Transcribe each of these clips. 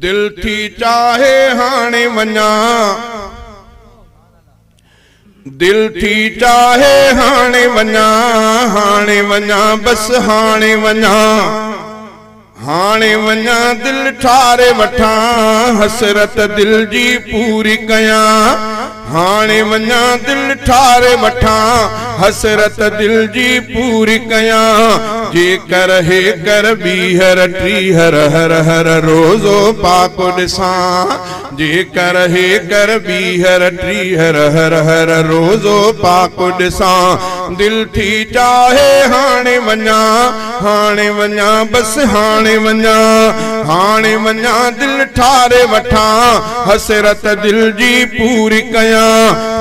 دل ٿي چاهي هاڻي وڃان. دل ٿي چاهي هاڻي وڃان، هاڻي وڃان بس هاڻي وڃان. هاڻي وڃان دل ٺاري وٺان، حسرت دل جي پوري ڪيان. هاڻي وڃان دل ٺاري وٺان، حسرت دل جي پوري ڪيان. جيڪر هيڪر ٻيهر ٽيهر هر هر روضو پاڪ ڏسان. جيڪر هيڪر ٻيهر ٽيهر هر هر روضو پاڪ ڏسان. دل ٿي چاهي هاڻي وڃان، هاڻي وڃان بس هاڻي وڃان. هاڻي وڃان دل ٺاري وٺان، حسرت دل جي پوري ڪيان.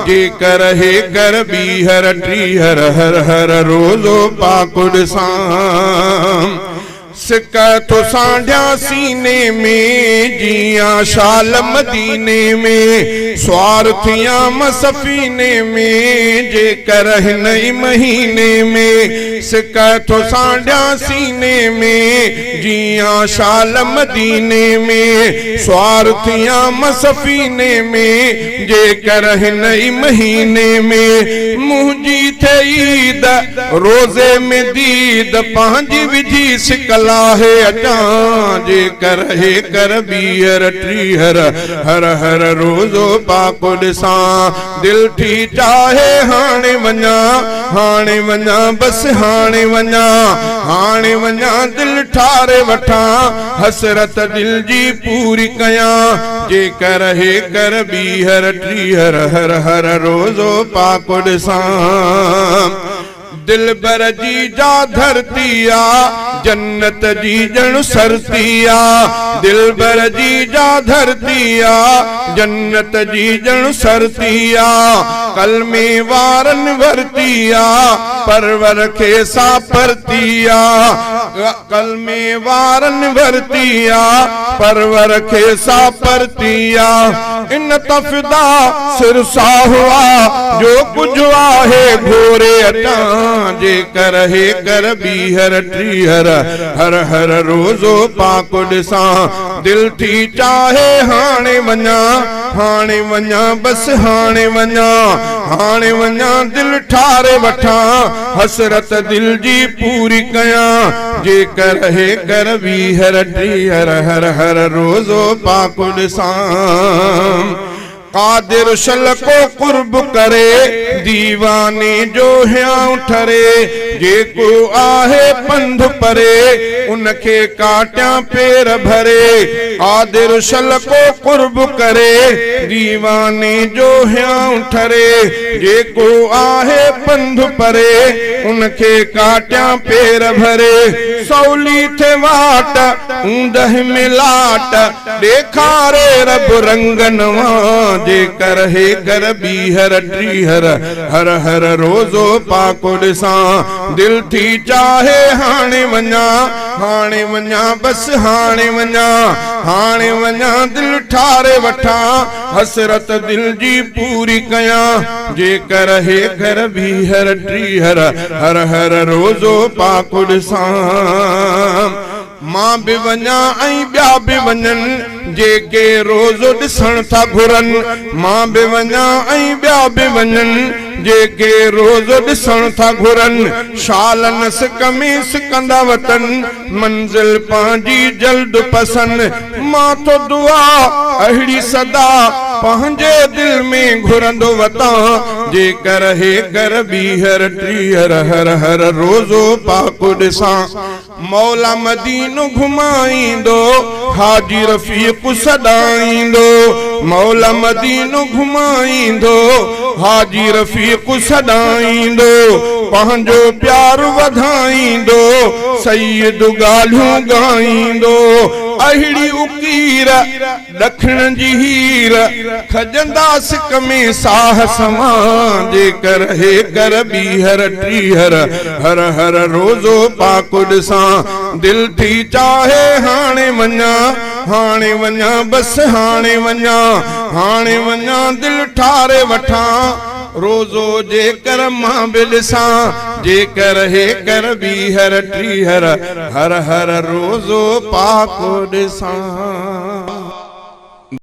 جيڪر هيڪر ٻيهر ٽيهر هر هر روضو پاڪ ڏسان. سڪ ٿو سانڍيان سيني ۾، جيئان شال مديني ۾. سوار ٿيان مان سفيني ۾، جيڪر هن ئي مهيني ۾. سڪ ٿو سانڍيان سيني ۾، جيئان شال مديني ۾. سوار ٿيان مان سفيني ۾، جيڪر هن ئي مهيني ۾. منهنجي ٿئي عيد، روضي ۾ ديد، پنهنجي وجهي سڪ لاهي اچان. جيڪر هيڪر ٻيهر ٽيهر هر هر روضو پاڪ ڏسان. دل ٿي چاهي هاڻي وڃان، هاڻي وڃان بس هاڻي وڃان. هاڻي وڃان دل ٺاري وٺان، حسرت دل جي پوري ڪيان. جيڪر هيڪر ٻيهر ٽيهر هر هر روضو پاڪ ڏسان. دلبر جي جا ڌرتي آ، جنت جي ڄڻ سرتي آ. دلبر جي جا ڌرتي آ، جنت جي ڄڻ سرتي آ. ڪلمي وارن ورتي آ، پرور کي سا پرتي آ. ڪلمي وارن ورتي آ، پرور کي سا پرتي آ. ان تان فدا سر ساهه آ، جو ڪجهه آهي گهوري اچان. جيڪر هيڪر ٻيهر ٽيهر هر هر روضو پاڪ ڏسان. دل ٿي چاهي هاڻي وڃان، هاڻي وڃان بس هاڻي وڃان. هاڻي وڃان دل ٺاري وٺان، حسرت دل جي پوري ڪيان. جيڪر هيڪر ٻيهر ٽيهر هر هر روضو پاڪ ڏسان. قادر شل ڪو قرب ڪري، ديواني جو هيانء ٺري. جيڪو آهي پنڌ پري، ان کي ڪاٽيان پير ڀري. قادر شل ڪو قرب ڪري، ديواني جو هيانء ٺري. جيڪو آهي پنڌ پري، ان کي ڪاٽيان پير ڀري. سولي ٿئي واٽ، اوندهه ۾ لاٽ، ڏيکاري رب رنگ نوان. جيڪر هيڪر ٻيهر ٽيهر هر هر روضو پاڪ ڏسان. دل ٿي چاهي هاڻي وڃان، هاڻي وڃان بس هاڻي وڃان. هاڻي وڃان دل ٺاري وٺان، حسرت دل جي پوري ڪيان. جيڪر هيڪر ٻيهر ٽيهر هر هر روضو پاڪ ڏسان. مان به وڃان ۽ ٻيا به وڃن، جيڪي روضو ڏسڻ ٿا گهرن. مان به وڃان ۽ ٻيا به وڃن، جيڪي روضو ڏسڻ ٿا گهرن. شال نه سڪ ۾ سڪندا وتن، منزل پنهنجي جلد پسن. مان ٿو دعا اهڙي سدا، پنهنجي دل ۾ گهرندو وتان. جيڪر هيڪر ٻيهر ٽيهر هر هر روضو پاڪ ڏسان. مولا مدينو گهمائيندو، حاجي رفيق سڏائيندو. مولا مدينو گهمائيندو، حاجي رفيق سڏائيندو. پنهنجو پيار وڌائيندو، سيد ڳالهيون ڳائيندو. اهڙي اڪير. ڏکڻ جي هير، کڄندا سڪ ۾ ساهه سوان. جيڪر هيڪر ٻيهر ٽيهر هر هر روضو پاڪ ڏسان. دل ٿي چاهي هاڻي وڃان، هاڻي وڃان بس هاڻي وڃان. هاڻي وڃان دل ٺاري وٺان، روضو جيڪر مان به ڏسان. جيڪر هيڪر ٻيهر ٽيهر هر هر روضو پاڪ ڏسان.